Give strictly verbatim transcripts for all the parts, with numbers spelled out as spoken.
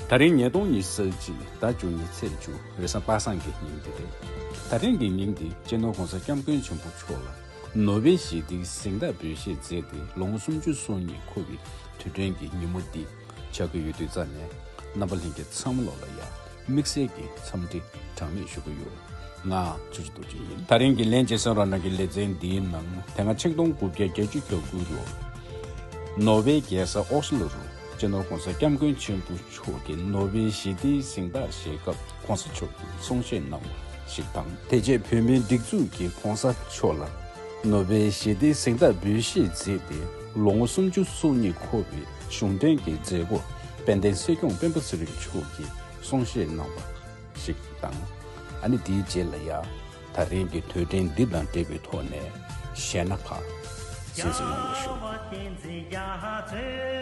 ད་རིང་ཉིས་སྟོང་ཉི་ཤུ་རྩ་གཅིག་ཟླ་བཅུ་གཉིས་ཚེས་བཅུ་རེས་གཟའ་པ་སངས་ཀྱི་ཉིན་དེ་རེད། ད་རིང་གི་ཉིན་འདི་སྤྱི་ནོར་༸གོང་ས་༸སྐྱབས་མགོན་ཆེན་པོ་མཆོག་ལ་ནོ་བེལ་ཞི་བདེའི་གཟེངས་རྟགས་འབུལ་བཞེས་མཛད་དེ་ལོ་ངོ་སུམ་ཅུ་སོ་གཉིས་འཁོར་བའི་དུས་དྲན་གྱི་ཉིན་མོ་འདི་ཆགས་ཀྱི་ཡོད་དུས་ཙང་ནས་རྣམ་པ་ལྷན་རྒྱས་ཚང་མ་ལོག་ལ་ཡ་དམིགས་བསལ་གྱི་འཚམས་འདྲི་གྲངས་མེད་ཞུ་གི་ཡོད། ང་ཆུ་ཆུ་རྡོ་རྗེ་ཡིན། ད་རིང་གི་ལན་རྗེས་སོན་རང་གི་ལེ་ཚན་འདིའི་ནང་དེ་སྔ་ཆིག་སྟོང་དགུ་བརྒྱ་བརྒྱད་ཅུ་གྱ་དགུ་ལོར་ནོར་ཝེ་རྒྱལ་ས་ཨོ་སི་ལོ་རུ་སྤྱི་ནོར་༸གོང་ས་༸སྐྱབས་མགོན་ཆེན་པོ་མཆོག་གིས་ནོ་བེལ་ཞི་བདེའི་གཟེངས་རྟགས་བཞེས་སྐབས་༸གོང་ས་མཆོག་གིས་གསུང་བཤད་གནང་བ་ཞིག་དང་། དེ་རྗེས་བོད་མིའི་སྒྲིག་འཛུགས་ཀྱིས་༸གོང་ས་མཆོག་ལ་ནོ་བེལ་ཞི་བདེའི་གཟེངས་རྟགས་འབུལ་བཞེས་མཛད་དེ་ལོ་ངོ་སུམ་ཅུ་སོ་གཉིས་འཁོར་བའི་གཞུང་འབྲེལ་གྱི་མཛད་སྒོར་དཔལ་ལྡན་སྲིད་སྐྱོང་སྤེན་པ་ཚེ་རིང་མཆོག་གིས་གསུང་བཤད་གནང་བ་ཞིག་དང་། ཨ་ནི་དེའི་རྗེས་ལ་ཡ་ད་རིང་གི་དུས་དྲན་འདི་དང་འབྲེལ་བའི་ཐོག་ནས་གཞས་སྣ་ཁག་གསན་གཟིགས་གནང་རོགས་ཞུ།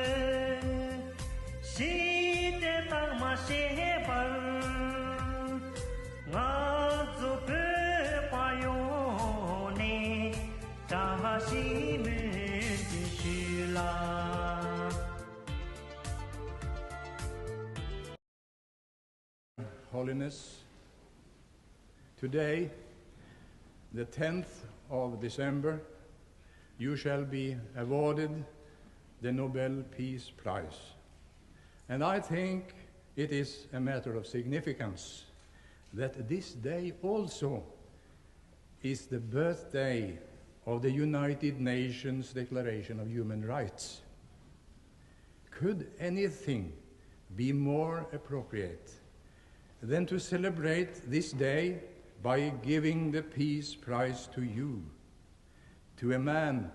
ཞི་བདེ་དང་མ་ཤེས་པར་ང་ཚོ་བོད་པ་ཡོངས་ནས་བཀྲ་ཤིས་སྨོན་འདུན་ཞུ་ལ། Holiness, today, the tenth of December, you shall be awarded the Nobel Peace Prize. And I think it is a matter of significance that this day also is the birthday of the United Nations Declaration of Human Rights. Could anything be more appropriate than to celebrate this day by giving the Peace Prize to you, to a man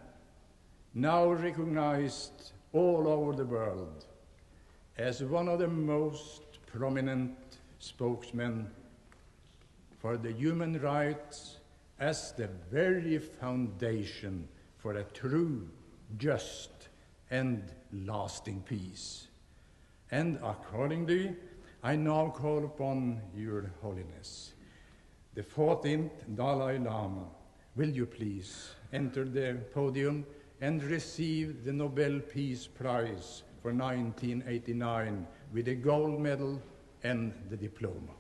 now recognized all over the world as one of the most prominent spokesmen for the human rights as the very foundation for a true, just, and lasting peace. And accordingly, I now call upon Your Holiness, the fourteenth Dalai Lama, will you please enter the podium and receive the Nobel Peace Prize for nineteen eighty-nine with a gold medal and the diploma?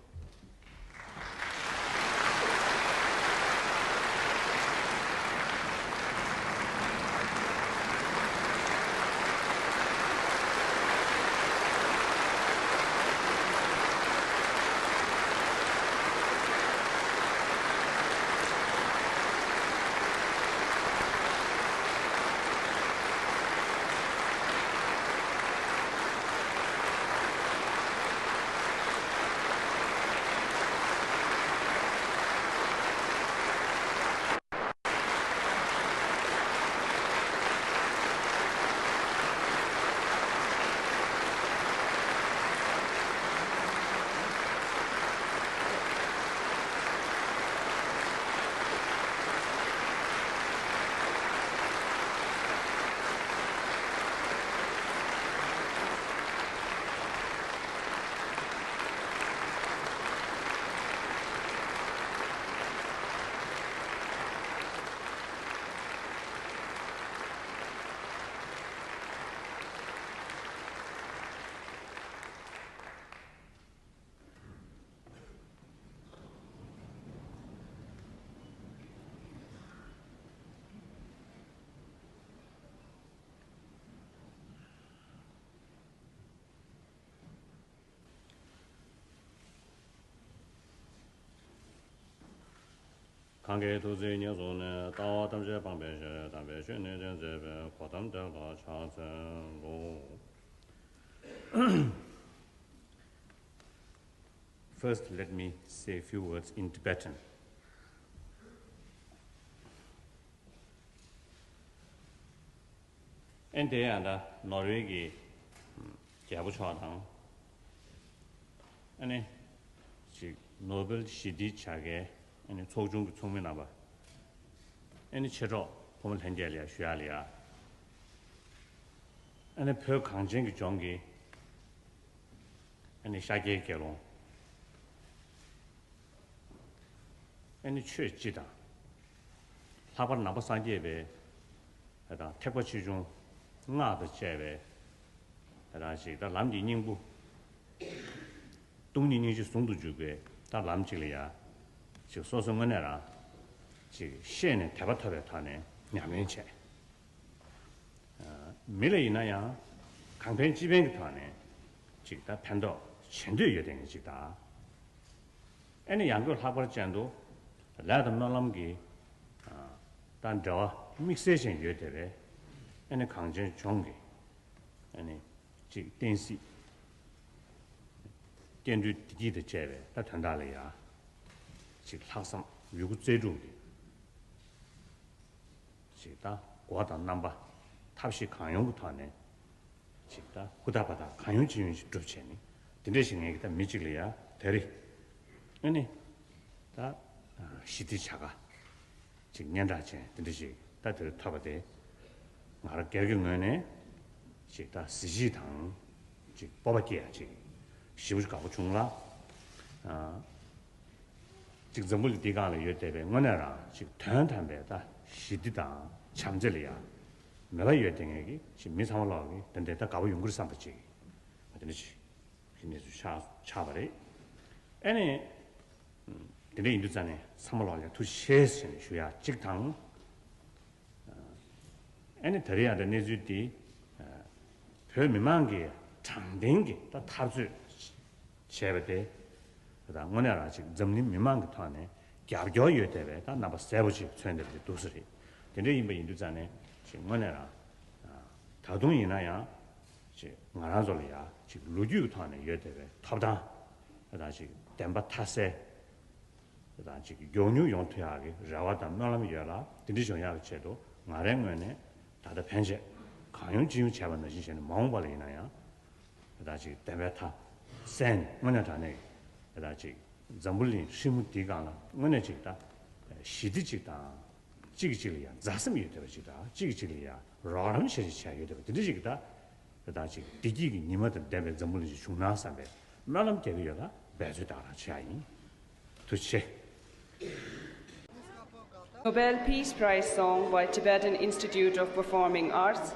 གང་གི་ཐུགས་བརྩེ་ཉེར་བཟུང་ནས། ལྟ་བ་ཐམས་ཅད་སྤངས་པའི་ཕྱིར། དམ་པའི་ཆོས་ནི་སྟོན་མཛད་པའི། གོ་ཏམ་དེ་ལ་ཕྱག་འཚལ་ལོ། First, let me say a few words in Tibetan. ཨན་དེ་ཡང་ད་ནོར་ཝེ་གི་རྒྱལ་པོ་མཆོག་དང་། ཨ་ནི་ཅིག་ནོ་བེལ་ཞི་བདེའི་བྱ་དགའི་ཨ་ནི་ཚོགས་ཆུང་གི་ཚོགས་མི་རྣམ་པ། ཨ་ནི་མཆེད་གྲོགས་ཕོ་མོ་ལྷན་རྒྱས་ལ་ཡ་ཞུ་ཡག་ལ་ཡ། ཨ་ནི་བོད་གངས་ཅན་གྱི་ལྗོངས་ཀྱི་ཨ་ནི་ཤཱཀྱའི་དགེ་སློང་། ཨ་ནི་ཆོས་སྤྱི་དང་། ལྷག་པར་ནང་པ་སངས་རྒྱས་པའི་དང་ཐེག་པ་ཆེ་ཆུང་སྔགས་དང་བཅས་པའི་དང་ཞིག་དང་ལམ་གྱི་སྙིང་པོ་ སྟོང་ཉིད་སྙིང་རྗེ་ཟུང་དུ་འཇུག་པའི་ད་ལམ་གཅིག་ལ་ཡ། ཅིག་སོ་སོ་དངོས་གནས་རང་ཅིག་ཤེས་ནས་དད་པ་ཐོབ་པའི་ཐོག་ནས་ཉམས་ལེན་བྱས། མི་ལ་ཡིན་ན་ཡང་གང་ཕན་ཅི་ཕན་གྱི་ཐོག་ནས་ཅིག་ད་ཕན་ཐོགས་བྱེད་འདོད་ཡོད་དེ་ངས་ཅིག་ད། ཨེ་ནི་ཡང་སྒོས་ལྷག་པར་ཅན་དུ་ལས་དང་སྨོན་ལམ་གྱི་ད་འབྲེལ་བ་དམིགས་བསལ་ཅན་ཡོད་དེ་བས། ཨེ་ནི་གངས་ཅན་ལྗོངས་ཀྱི་ཨེ་ནི་ཅིག་བསྟན་སྲིད་བསྟན་འགྲོའི་བདེ་སྐྱིད་དང་བཅས་པའི་ད་དོན་དག་ལ་ཡ། ཅིག་ལྷག་བསམ་ཡོད་རྒུ་རྩལ་སྤྲུགས་ཀྱི་ཅིག་ད་སྒོ་དང་རྣམ་པ་ཐབས་ཤེས་གང་ཡོང་གི་ཐོག་ནས་ཅིག་ད་ཧུར་ཐག་འབད་ཐག་གང་ཡོང་ཅི་ཡོང་ཞིག་སྒྲུབ་བྱས་ནས་དེ་འདྲ་ཞིག་ངས་ཀྱི་ད་མི་གཅིག་ལ་ཡ་དེ་རེད། ཨ་ནི་ད་ཞི་བདེ་བྱ་དགའ་ཅིག་སྙན་གྲགས་ཅན་དེ་འདྲ་ཞིག་ད་དེར་ཐོབ་པ་དེ་ང་རང་སྒེར་གྱི་ངོས་ནས་ཅིག་ད་གཟི་བརྗིད་དང་ཅིག་སྤོབས་པ་སྐྱེ་ཡ་ཅིག་ཞེ་པོ་ཅིག་དགའ་པོ་བྱུང་ལ། ཅིག་འཛམ་བུ་གླིང་འདི་སྒང་ལ་ཡོད་བསྡད་པའི་དངོས་གནས་རང་ཅིག་དོན་དམ་པའི་ད་ཞི་བདེ་དང་བྱམས་བརྩེ་ལ་ཡང་མོས་པ་ཡོད་བསྡད་མཁན་གྱི་ཅིག་མི་ཚང་མ་ལོག་གི་དེ་འདྲའི་ད་དགའ་པོ་ཡོང་གི་རེད་བསམ་པ་ཅིག་དེ་འདྲ་ཅིག་གི་གནས་ཚུལ་ཆགས་ཆགས་པ་རེད། ཨ་ནི་དེ་འདྲ་ཡིན་དུས་ཙང་ནས་ཚང་མ་ལོག་ལ་ཐུགས་རྗེ་ཆེ་ཟེར་ནས་ཞུ་ཡ་གཅིག་དང་། ཨ་ནི་ད་རེས་ཡང་ད་གནས་ཚུལ་འདི་བོད་མི་མང་གིས་དྲང་བདེན་གྱི་ད་འཐབ་རྩོད་བྱས་པ་དེ་ད་དངོས་གནས་རང་ཅིག་འཛམ་གླིང་མི་མང་གི་ཐོག་ནས་རྒྱབ་སྐྱོར་ཡོད་བསྡད་པའི་ད་རྣམ་པ་གསལ་པོ་ཅིག་མཚོན་བསྡད་པ་དེ་འདུག་ས་རེད། དེ་འདྲ་ཡིན་པ་ཡིན་དུས་ཙང་ནས་ཅིག་དངོས་གནས་རང་ད་དུང་ཡིན་ན་ཡང་ཅིག་ང་རང་ཚོ་ལ་ཡང་ཅིག་ལོ་རྒྱུས་ཀྱི་ཐོག་ནས་ཡོད་བསྡད་པའི་ཐོབ་ཐང་ད་ཅིག་བདེན་པ་མཐའ་གསལ། དང་ཅིག་མགྱོགས་མྱུར་ཡོང་ཐུབ་ཡག་གི་རེ་བ་དང་སྨོན་ལམ་ཡོད་ལ། དེ་འདྲ་བྱུང་ཡག་གི་ཆེད་དུ་ང་རའི་ངོས་ནས་ད་ལྟ་ཕན་ཆད་གང་ཡོང་ཅི་ཡོང་བྱས་པ་ནང་བཞིན་བྱས་ནས་མ་འོངས་པ་ལ་ཡིན་ན་ཡང་ད་ཅིག་བདེན་པའི་མཐའ་གསལ་ནས་དངོས་གནས་དྲང་གནས་ད་ཅིག་འཛམ་བུ་གླིང་ཧྲིལ་མོ་འདིའི་སྒང་ལ་དངོས་གནས་ཅིག་ད་ཞི་བདེ་ཅིག་དང་གཅིག་གིས་གཅིག་ལ་ཡང་མཛའ་སེམས་ཡོད་བསྡད་པ་ཅིག་དང་གཅིག་གིས་གཅིག་ལ་ཡང་རོགས་རམ་བྱེད་བྱེད་ཡག་ཡོད་བསྡད་པ་དེ་འདྲ་ཅིག་ད། དེ་དང་གཅིག་བདེ་སྐྱིད་ཀྱི་ཉི་མ་དང་ལྡན་པའི་འཛམ་བུ་གླིང་ཞིག་བྱུང་ན་བསམ་པའི་སྨོན་ལམ་རྒྱག་གི་ཡོད་ལ་འབད་རྩོལ་དང་རང་བྱེད་ཡ་ཡིན། ཐུགས་རྗེ་ཆེ། Nobel Peace Prize song by Tibetan Institute of Performing Arts.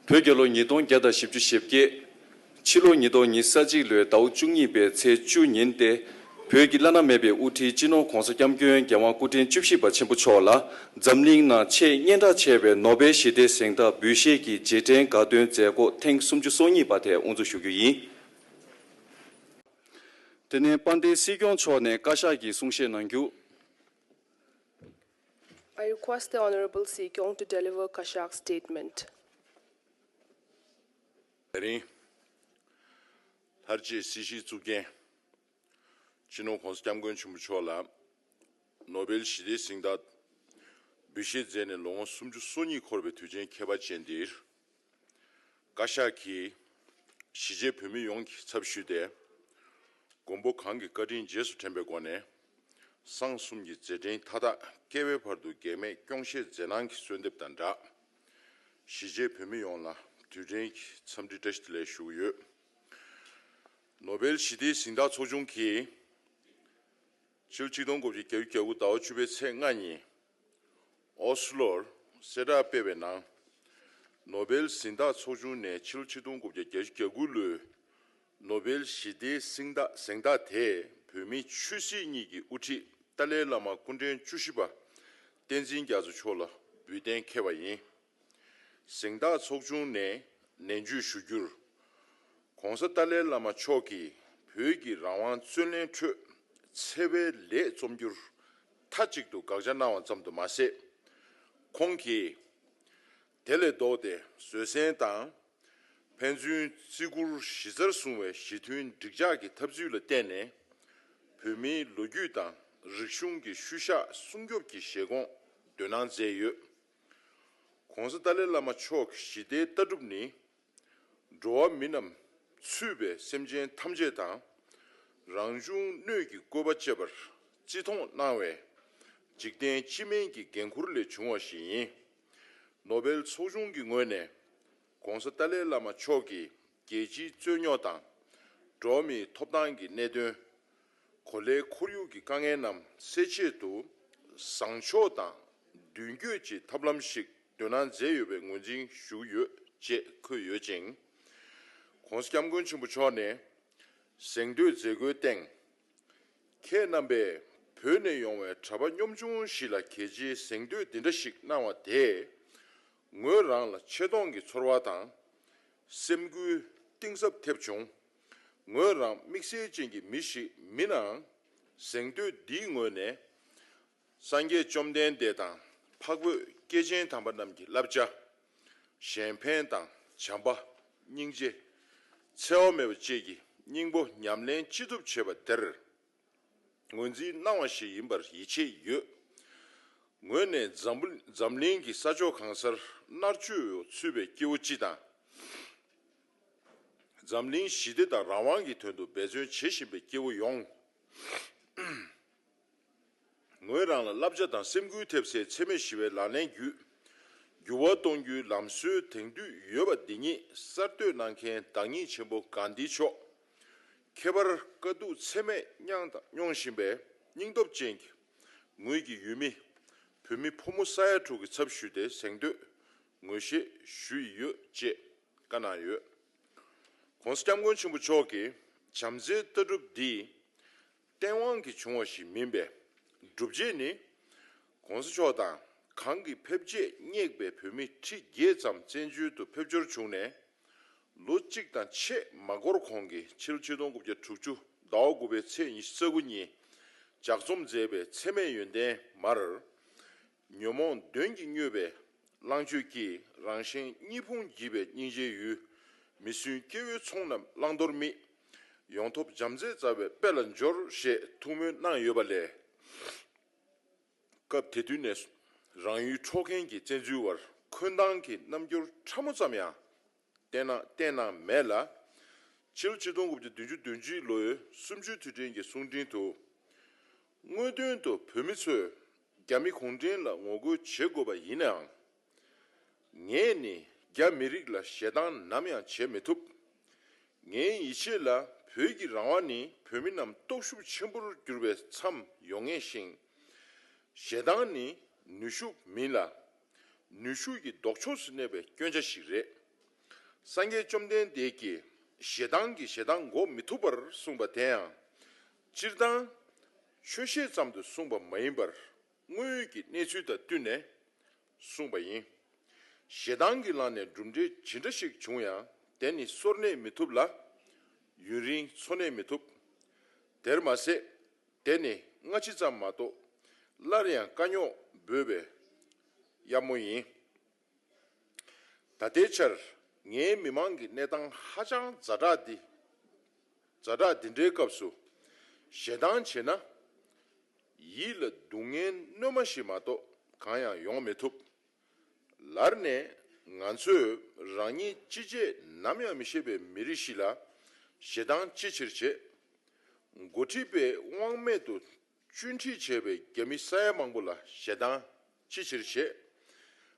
བོད་རྒྱལ་ལོ་ཉིས་སྟོང་བརྒྱ་དང་བཞི་བཅུ་ཞེ་བརྒྱད། ཕྱི་ལོ་ཉིས་སྟོང་ཉི་ཤུ་རྩ་གཅིག་ལོའི་ཟླ་བ་བཅུ་གཉིས་པའི་ཚེས་བཅུ་ཉིན་ཏེ། བོད་ཀྱི་བླ་ན་མེད་པའི་དབུ་ཁྲིད་སྤྱི་ནོར་༧གོང་ས་༧སྐྱབས་མགོན་རྒྱལ་དབང་སྐུ་ཕྲེང་བཅུ་བཞི་པ་ཆེན་པོ་མཆོག་ལ་འཛམ་གླིང་ནང་ཆེས་སྙན་གྲགས་ཆེ་བའི་ནོ་བེལ་ཞི་བདེའི་གཟེངས་རྟགས་འབུལ་བཞེས་ཀྱི་རྗེས་དྲན་དགའ་སྟོན་མཛད་སྒོ་ཐེངས་སུམ་ཅུ་སོ་གཉིས་པ་དེ་དབུ་འཛུགས་ཞུ་རྒྱུ་ཡིན། དེ་ནས་དཔལ་ལྡན་སྲིད་སྐྱོང་མཆོག་ནས་བཀའ་ཤག་གི་གསུང་བཤད་གནང་རྒྱུ། I request the Honorable Sir Kyong to deliver Kashak's statement. དེ་རིང་ལྷར་བཅས་སྲིད་ཞིའི་གཙུག་རྒྱན་སྤྱི་ནོར་༧གོང་ས་༧སྐྱབས་མགོན་ཆེན་པོ་མཆོག་ལ་ནོ་བེལ་ཞི་བདེའི་གཟེངས་རྟགས་འབུལ་བཞེས་མཛད་ནས་ལོ་ངོ་སུམ་ཅུ་སོ་གཉིས་འཁོར་བའི་དུས་ཆེན་ཁྱད་པར་ཅན་འདིར། བཀའ་ཤག་གིས་གཞིས་བྱེས་བོད་མི་ཡོངས་ཀྱི་ཚབ་ཞུས་ཏེ། མགོན་པོ་གང་གི་བཀའ་དྲིན་རྗེས་སུ་དྲན་པའི་སྒོ་ནས། སང་གསུམ་གྱི་མཛད་འཕྲིན་མཐའ་དག་བསྐལ་པའི་བར་དུ་གེགས་མེད་སྐྱོང་བཞེས་མཛད་གནང་གི་གསོལ་འདེབས་དང་སྦྲགས། གཞིས་བྱེས་བོད་མི་ཡོངས་ལ་དུས་དྲན་གྱི་འཚམས་འདྲི་བཀྲ་ཤིས་བདེ་ལེགས་ཞུ་གི་ཡོད། ནོ་བེལ་ཞི་བདེའི་གཟེངས་རྟགས་ཚོགས་ཆུང་གིས། ཕྱི་ལོ་ཆིག་སྟོང་དགུ་བརྒྱ་བརྒྱད་ཅུ་གྱ་དགུ་ཟླ་བ་བཅུ་པའི་ཚེས་ལྔ་ཉིན། ཨོ་སི་ལོར་གསལ་བསྒྲགས་སྤེལ་བའི་ནང་། ནོ་བེལ་གཟེངས་རྟགས་ཚོགས་ཆུང་ནས་ཕྱི་ལོ་ཆིག་སྟོང་དགུ་བརྒྱ་བརྒྱད་ཅུ་གྱ་དགུ་ལོའི་ནོ་བེལ་ཞི་བདེའི་གཟེངས་རྟགས་གཟེངས་རྟགས་དེ་བོད་མི་ཆོས་སྲིད་གཉིས་ཀྱི་དབུ་ཁྲིད་ཏཱ་ལའི་བླ་མ་སྐུ་ཕྲེང་བཅུ་བཞི་པ་བསྟན་འཛིན་རྒྱ་མཚོ་མཆོག་ལ་འབུལ་གཏན་འཁེལ་བ་ཡིན། གཟེངས་རྟགས་ཚོགས་ཆུང་ནས་ནན་བརྗོད་ཞུ་རྒྱུར། ྋགོང་ས་ཏཱ་ལའི་བླ་མ་མཆོག་གིས་བོད་ཀྱི་རང་དབང་བརྩོན་ལེན་ཁྲོད་འཚེ་བའི་ལས་རྩོམ་རྒྱུར་མཐའ་གཅིག་ཏུ་དགག་བྱ་གནང་བ་ཙམ་དུ་མ་ཟད། ཁོང་གིས་དེ་ལས་ལྡོག་སྟེ་བཟོད་བསྲན་དང་། ཕན་ཚུན་བརྩི་བཀུར་གཞི་རྩར་བཟུང་བའི་ཞི་མཐུན་འགྲིག་འཇགས་ཀྱི་འཐབ་རྩོད་ལ་བརྟེན་ནས། བོད་མིའི་ལོ་རྒྱུས་དང་རིག་གཞུང་གི་ཤུལ་བཞག་སྲུང་སྐྱོབ་ཀྱི་བཞེད་དགོངས་འདོན་གནང་མཛད་ཡོད། ྋགོང་ས་ཏཱ་ལའི་བླ་མ་མཆོག་གི་ཞི་བདེའི་ལྟ་གྲུབ་ནི། འགྲོ་བ་མི་རྣམས་ཚུད་པའི་སེམས་ཅན་ཐམས་ཅད་དང་། རང་བྱུང་སྣོད་ཀྱི་བཀོད་པ་བཅས་པར་བརྩི་མཐོང་གནང་བའི་འཇིག་རྟེན་སྤྱི་སྨན་གྱི་འགན་ཁུར་ལས་བྱུང་བ་ཞིག་ཡིན། ནོ་བེལ་ཚོགས་ཆུང་གི་ངོས་ནས་ྋགོང་ས་ཏཱ་ལའི་བླ་མ་མཆོག་གིས་རྒྱལ་སྤྱིའི་རྩོད་རྙོག་དང་། འགྲོ་བ་མིའི་ཐོབ་ཐང་གི་གནད་དོན། གོ་ལའི་ཁོར་ཡུག་གི་དཀའ་ངལ་རྣམས་སེལ་ཆེད་དུ་བཟང་ཕྱོགས་དང་མདུན་སྐྱོད་ཀྱི་ཐབས་ལམ་ཞིག་འདོན་གནང་མཛད་ཡོད་པའི་ངོས་འཛིན་ཞུ་གི་ཡོད་ཅེས་འཁོད་ཡོད་ཅིང་། ྋགོང་ས་ྋསྐྱབས་མགོན་ཆེན་པོ་མཆོག་ནས་གཟེངས་བསྟོད་མཛད་སྒོའི་སྟེང་། ཁྱེད་རྣམ་པས་བོད་ནས་ཡོང་བའི་གྲྭ་པ་གཉོམ་ཆུང་ཞིག་ལ་གལ་ཆེའི་གཟེངས་བསྟོད་འདི་འདྲ་ཞིག་གནང་བ་དེས། ངོས་རང་ལ་ཆེ་མཐོང་གི་ཚོར་བ་དང་། སེམས་འགུལ་གཏིང་ཟབ་ཐེབས་བྱུང་། ངོས་རང་དམིགས་བསལ་ཅན་གྱི་མི་ཞིག་མིན་ནའང་། གཟེངས་བསྟོད་འདིའི་ངོས་ནས། སངས་རྒྱས་བཅོམ་ལྡན་འདས་དང་འཕགས་བོད་སྐྱེས་ཆེན་དམ་པ་རྣམས་ཀྱི་བསླབ་བྱ། གཞན་ཕན་དང་བྱམས་པ། སྙིང་རྗེ། འཚེ་བ་མེད་པ་བཅས་ཀྱི་སྙིང་པོ་ཉམས་ལེན་ཅི་ཐུབ་བྱེད་པ་དེར། ངོས་འཛིན་གནང་བ་ཞིག་ཡིན་པར་ཡིད་ཆེས་ཡོད། ངོས་ནས་འཛམ་བུ་འཛམ་གླིང་གི་ས་ཕྱོགས་གང་སར་མནར་གཅོད་འོག་ཚུད་པའི་སྐྱེ་བོ་སྤྱི་དང་། འཛམ་གླིང་ཞི་བདེ་དང་རང་དབང་གི་དོན་དུ་འབད་བརྩོན་བྱེད་བཞིན་པའི་སྐྱེ་བོ་ཡོངས། ངོས་རང་ལ་བསླབ་བྱ་དང་སེམས་འགུལ་ཐེབས་སའི་འཚེ་མེད་ཞི་བའི་ལག་ལེན་བརྒྱུད། འགྱུར་བ་གཏོང་རྒྱུའི་ལམ་སྲོལ་དེང་དུས་ཡོད་པ་འདི་ཉིད་གསར་གཏོད་གནང་མཁན་བདག་ཉིད་ཆེན་པོ་གྷན་དྷི་མཆོག་ཁྱད་པར་དཀའ་སྡུག་ཚད་མེད་མྱངས་དང་མྱོང་བཞིན་པའི་སྙིང་སྟོབས་ཅན་གྱི་ངོས་ཀྱི་ཡུལ་མི། བོད་མི་ཕོ་མོ་ས་ཡ་དྲུག་གི་ཚབ་ཞུས་ཏེ་གཟེངས་བསྟོད་ངོས་བཞེས་ཞུ་ཡི་ཡོད་ཅེས་བཀའ་གནང་ཡོད། ྋགོང་ས་ྋསྐྱབས་མགོན་ཆེན་པོ་མཆོག་གིས་བྱམས་བརྩེའི་ལྟ་གྲུབ་འདི་སྟེས་དབང་གིས་བྱུང་བ་ཞིག་མིན་པས། སྒྲུབ་བྱེད་ནི། ྋགོང་ས་མཆོག་དང་གང་གི་ཕེབས་རྗེས་སྙེགས་པའི་བོད་མི་ཁྲི་བརྒྱད་ཙམ་བཙན་བྱོལ་དུ་ཕེབས་འབྱོར་བྱུང་ནས། ལོ་གཅིག་དང་ཕྱེད་མ་འགོར་གོང་གི་ཕྱི་ལོ་ཆིག་སྟོང་དགུ་བརྒྱ་དྲུག་ཅུ་ཟླ་བ་དགུ་པའི་ཚེས་ཉི་ཤུ་རྩ་དགུ་ཉིན་ལྗགས་རྩོམ་མཛད་པའི་འཚེ་མེད་ཡོན་ཏན་མར། ཉོན་མོངས་གདོན་གྱིས་མྱོས་པའི་གླང་སྤྱོད་ཀྱིས། རང་གཞན་གཉིས་ཕུང་བགྱིས་པའི་སྙིང་རྗེའི་ཡུལ། མི་བསྲུན་སྐྱེ་བོའི་ཚོགས་རྣམས་བླང་དོར་མིད། ཡོང་ཐབས་བྱམས་བརྩེས་བྱ་བའི་དཔལ་ལ་འབྱོར་ཞེས་ཐུགས་སྨོན་གནང་ཡོད་པ་ལས། སྐབས་དེ་དུས་ནས་རང་ཡུལ་འཕྲོག་མཁན་གྱི་བཙན་འཛུལ་བར་འཁོན་སྡང་གི་རྣམ་འགྱུར་ཕྲ་མོ་ཙམ་ཡང་བསྟན་གནང་བསྟན་གནང་མེད་ལ། ཕྱི་ལོ་ཆིག་སྟོང་དགུ་བརྒྱ་བདུན་ཅུ་དོན་གཅིག་ལོའི་གསུམ་བཅུའི་དུས་དྲན་གྱི་གསུང་འཕྲིན་དུ། དངོས་དོན་དུ་བོད་མི་ཚོས་རྒྱ་མི་གུང་ཁྲན་ལ་ངོ་རྒོལ་བྱེད་དགོས་པ་ཡིན་ནའང་། ངས་ནི་རྒྱ་མི་རིགས་ལ་ཞེ་སྡང་ནམ་ཡང་བྱེད་མི་ཐུབ། ངའི་ཡིད་ཆེས་ལ་བོད་ཀྱི་རང་དབང་ནི་བོད་མི་རྣམས་སྟོབས་ཤུགས་ཆེན་པོར་གྱུར་པའི་མཚམས་ཡོང་ངེས་ཤིང་། ཞེ་སྡང་ནི་ནུས་ཤུགས་མིན་ལ། ནུས་ཤུགས་ཀྱི་ལྡོག་ཕྱོགས་སུ་གནས་པའི་སྐྱོན་ཆ་ཞིག་རེད། སངས་རྒྱས་བཅོམ་ལྡན་འདས་ཀྱིས་ཞེ་སྡང་གིས་ཞེ་སྡང་འགོག་མི་ཐུབ་པར་གསུངས་པ་དེ་ཡང་སྤྱིར་བཏང་ཆོས་བཤད་ཙམ་དུ་གསུངས་པ་མ་ཡིན་པར། དངོས་ཡོད་ཀྱི་གནས་ཚུལ་དང་བསྟུན་ནས་གསུངས་པ་ཡིན། ཞེ་སྡང་གིས་བསླངས་ནས་གྲུབ་འབྲས་ཇི་འདྲ་ཞིག་བྱུང་ཡང་དེ་ནི་གསོར་གནས་མི་ཐུབ་ལ། ཡུན་རིང་འཚོ་གནས་མི་ཐུབ། དེར་མ་ཟད། དེ་ནི་སྔ་ཕྱི་ཙམ་མ་གཏོགས་སླར་ཡང་དཀའ་རྙོག་འབོད་པའི་གཡབ་མོ་ཡིན། ད་ལྟའི་ཆར་ངའི་མི་མང་གི་གནས་སྟངས་ཧ་ཅང་ཛ་དྲག་འདི། ཛ་དྲག་འདི་འདྲའི་སྐབས་སུ་ཞེ་སྡང་བྱེད་ན། ཡིད་ལ་སྡུག་བསྔལ་སྣོན་མ་ཞིག་མ་གཏོགས་གང་ཡང་ཡོང་མི་ཐུབ། ལར་ནས་ང་ཚོས་རང་ཉིད་ཅི་བྱེད་ནམ་ཡང་མི་ཤེས་པའི་མི་རིགས་ཤིག་ལ་ཞེ་སྡང་ཅི་ཕྱིར་བྱེད། འགོ་ཁྲིད་པས་དབང་མེད་དུ་བཅོས་ཁྲིད་བྱས་པའི་རྒྱ་མི་ས་ཡ་མང་པོ་ལ་ཞེ་སྡང་ཅི་ཕྱིར་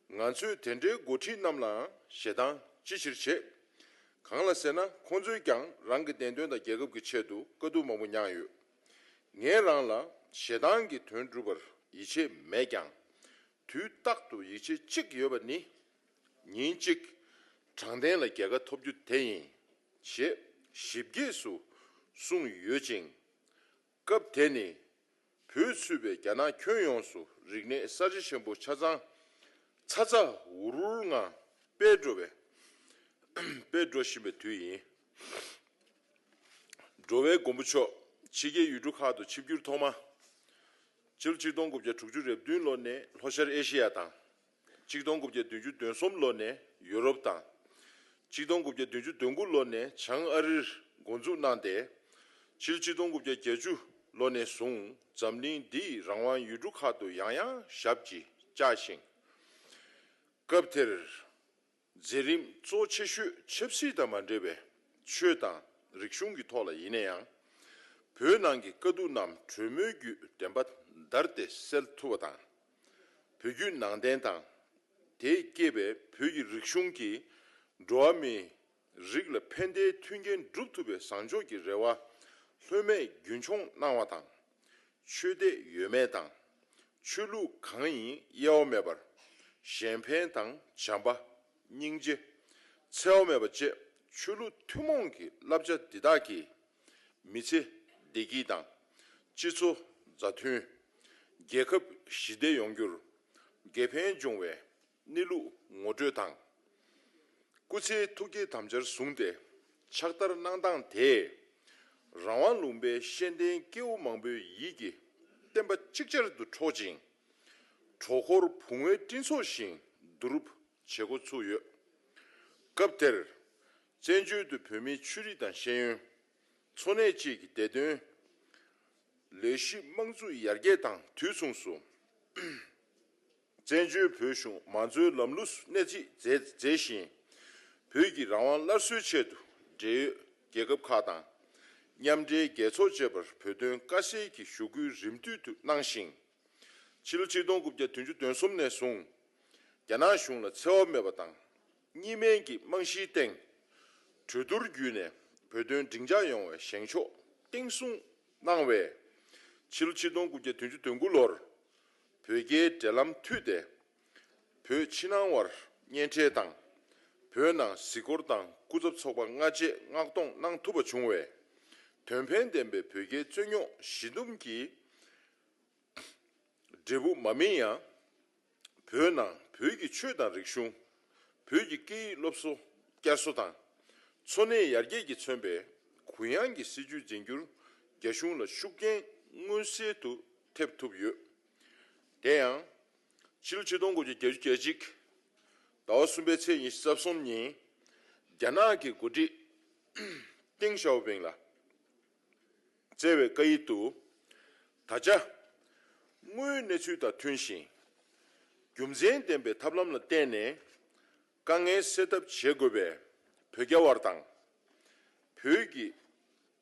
བྱེད། ང་ཚོས་དེ་འདྲའི་འགོ་ཁྲིད་རྣམས་ལའང་ཞེ་སྡང་ཅི་ཕྱིར་བྱེད། གང་ལ་ཟེར་ན་ཁོང་ཚོས་ཀྱང་རང་གི་བདེན་དོན་དང་རྒྱལ་ཁབ་ཀྱི་ཆེད་དུ་དཀའ་སྡུག་མང་པོ་མྱངས་ཡོད། ངས་རང་ལ་ཞེ་སྡང་གི་དོན་སྒྲུབ་པར་ཡིད་ཆེས་མེད་ཀྱང་། དུས་རྟག་ཏུ་ཡིད་ཆེས་གཅིག་ཡོད་པ་ནི། ཉིན་གཅིག་དྲང་བདེན་ལ་རྒྱལ་ཁ་ཐོབ་རྒྱུ་དེ་ཡིན། ཞེས་ཞིབ་རྒྱས་སུ་གསུངས་ཡོད་ཅིང་། སྐབས་དེ་ནི་བོད་ཚུད་པའི་རྒྱ་ནག་ཁྱོན་ཡོངས་སུ་རིག་གནས་གསར་བརྗེ་ཆེན་པོ་ཆ་ཚང་ཚ་ཚ་འུར་འུར་ངང་སྤེལ་འགྲོ་བའི་སྤེལ་འགྲོ་བཞིན་པའི་དུས་ཡིན། འགྲོ་བའི་མགོན་པོ་མཆོག་ཕྱི་རྒྱལ་ཡུལ་གྲུ་ཁག་ཏུ་ཆིབས་བསྒྱུར་ཐོག་མ། ཕྱི་ལོ་ཆིག་སྟོང་དགུ་བརྒྱ་དྲུག་ཅུ་རེ་བདུན་ལོ་ནས་ལྷོ་ཤར་ཨེ་ཤེ་ཡ་དང་། ཆིག་སྟོང་དགུ་བརྒྱ་བདུན་ཅུ་དོན་གསུམ་ལོ་ནས་ཡུ་རོབ་དང་། ཆིག་སྟོང་དགུ་བརྒྱ་བདུན་ཅུ་དོན་དགུ་ལོ་ནས་བྱང་ཨ་རིར་འགོ་འཛུགས་གནང་སྟེ། ཕྱི་ལོ་ཆིག་སྟོང་དགུ་བརྒྱ་བརྒྱད་ཅུ་ལོ་ནས་བཟུང་འཛམ་གླིང་འདིའི་རང་དབང་ཡུལ་གྲུ་ཁག་ཏུ་ཡང་ཡང་ཞབས་ཀྱིས་བཅགས་ཤིང་། སྐབས་དེར། མཛད་རིམ་གཙོ་ཆེ་ཤོས་ཆབ་སྲིད་དང་མ་འབྲེལ་བའི་ཆོས་དང་རིག་གཞུང་གི་ཐོག་ལ་ཡིན་ན་ཡང་། བོད་ནང་གི་དཀའ་སྡུག་རྣམས་གྲོས་མོལ་བརྒྱུད་བདེན་པ་བདར་ཏེ་སེལ་ཐུབ་པ་དང་། བོད་བརྒྱུད་ནང་བསྟན་དང་། དེས་བསྐྱེད་པའི་བོད་ཀྱི་རིག་གཞུང་གིས་འགྲོ་བ་མིའི་རིགས་ལ་ཕན་བདེའི་མཐུན་རྐྱེན་སྒྲུབ་ཐུབ་པའི་བཟང་ཕྱོགས་ཀྱི་རེ་བ་ལྷོད་མེད་རྒྱུན་འཁྱོངས་གནང་བ་དང་། ཆོས་དད་ཡོད་མེད་དང་། ཆོས་ལུགས་གང་ཡིན་དབྱེ་བ་མེད་པར། གཞན་ཕན་དང་བྱམས་པ། སྙིང་རྗེ། འཚེ་བ་མེད་པ་བཅས་ཆོས་ལུགས་ཐུན་མོང་གི་བསླབ་བྱ་འདི་དག་གིས། མི་ཚེ་བདེ་སྐྱིད་དང་། སྤྱི་ཚོགས་མཛའ་མཐུན། རྒྱལ་ཁབ་ཞི་བདེ་ཡོང་རྒྱུར་དགེ་ཕན་འབྱུང་བའི་གནས་ལུགས་ངོ་སྤྲོད་དང་། སྐུ་ཚེའི་ཐུགས་བསྐྱེད་དམ་བཅར་བཟུང་སྟེ་ཕྱག་བསྟར་གནང་སྟངས་དེས། རང་དབང་ལུང་པའི་ཤེས་ལྡན་སྐྱེ་བོ་མང་པོའི་ཡིད་ཀྱི་བརྟན་པ་ཅིག་ཅར་དུ་འཕྲོག་ཅིང་། གྲོད་ཁོག་བུང་བའི་སྤྲིན་ཚོགས་བཞིན་བསྡུ་རུབ་བྱེད་འགོ་ཚུགས་ཡོད། སྐབས་དེར། བཙན་བྱོལ་དུ་བོད་མིའི་ཆོས་རིག་དང་ཤེས་ཡོན། འཚོ་གནས་བཅས་ཀྱི་བདེ་དོན། ལས་གཞི་དམངས་འཚོ་ཡར་རྒྱས་དང་དུས་མཚུངས་སུ། བཙན་བྱོལ་བོད་གཞུང་མང་གཙོའི་ལམ་ལུགས་སུ་སྣེ་ཁྲིད་མཛད་མཛད་བཞིན། བོད་ཀྱི་རང་དབང་སླར་གསོའི་ཆེད་དུ་འབྲེལ་ཡོད་རྒྱལ་ཁབ་ཁག་དང་། མཉམ་འབྲེལ་རྒྱལ་ཚོགས་བཅས་པར་བོད་དོན་དཀའ་སེལ་གྱི་ཞུ་སྐུལ་རིམ་བསྟུད་དུ་གནང་ཞིང་། ཕྱི་ལོ་ཆིག་སྟོང་དགུ་བརྒྱ་བདུན་ཅུ་དོན་གསུམ་ནས་བཟུང་། རྒྱ་ནག་གཞུང་ལ་འཚེ་བ་མེད་པ་དང་། གཉིས་སྨན་གྱི་རྨང་གཞིའི་སྟེང་། གྲོས་བསྡུར་བརྒྱུད་ནས་བོད་དོན་སྒྲིང་འཇགས་ཡོང་བའི་བཞེངས་ཕྱོགས་གཏིང་སྲུང་གནང་བས། ཕྱི་ལོ་ཆིག་སྟོང་དགུ་བརྒྱ་བདུན་ཅུ་དོན་དགུ་ལོར། བོད་རྒྱའི་འབྲེལ་ལམ་མཐུད་དེ། བོད་ཕྱི་ནང་དབར་གཉེན་འཕྲད་དང་། བོད་ནང་གཟིགས་སྐོར་དང་སྐུ་ཚབ་ཚོགས་པ་སྔ་རྗེས་མངགས་གཏོང་གནང་ཐུབ་པ་བྱུང་བས། དོན་ཕན་ལྡན་པའི་བོད་རྒྱའི་རྩོད་རྙོག་ཞི་འདུམ་གྱི་འབྲས་བུ་མ་སྨིན་ཡང་། བོད་ནང་བོད་ཀྱི་ཆོས་དང་རིག་གཞུང་། བོད་ཀྱི་སྐད་ཡིག་སློབ་གསོ་བསྐྱར་གསོ་དང་། འཚོ་གནས་ཡར་རྒྱས་ཀྱིས་མཚོན་པའི་གུ་ཡངས་ཀྱི་སྲིད་བྱུས་འཛིན་རྒྱུར་རྒྱ་གཞུང་ལ་ཤུགས་རྐྱེན་མངོན་གསལ་དུ་ཐེབས་ཐུབ་ཡོད། དེ་ཡང་། ཕྱི་ལོ་ཆིག་སྟོང་དགུ་བརྒྱ་བརྒྱད་ཅུ་གྱ་གཅིག་ཟླ་བ་གསུམ་པའི་ཚེས་ཉི་ཤུ་རྩ་གསུམ་ཉིན། རྒྱ་ནག་གི་འགོ་ཁྲིད་ཏེང་ཞའོ་ཕིང་ལ་བསྩལ་བའི་བཀའ་ཡིག་ཏུ། ད་ཆ། དངོས་ཡོད་གནས་ཚུལ་དང་མཐུན་ཞིང་། རྒྱུ་མཚན་ལྡན་པའི་ཐབས་ལམ་ལ་བརྟེན་ནས། དཀའ་ངལ་སེལ་ཐབས་བྱེད་དགོས་པས། བོད་རྒྱ་དབར་དང་། བོད་ཀྱི།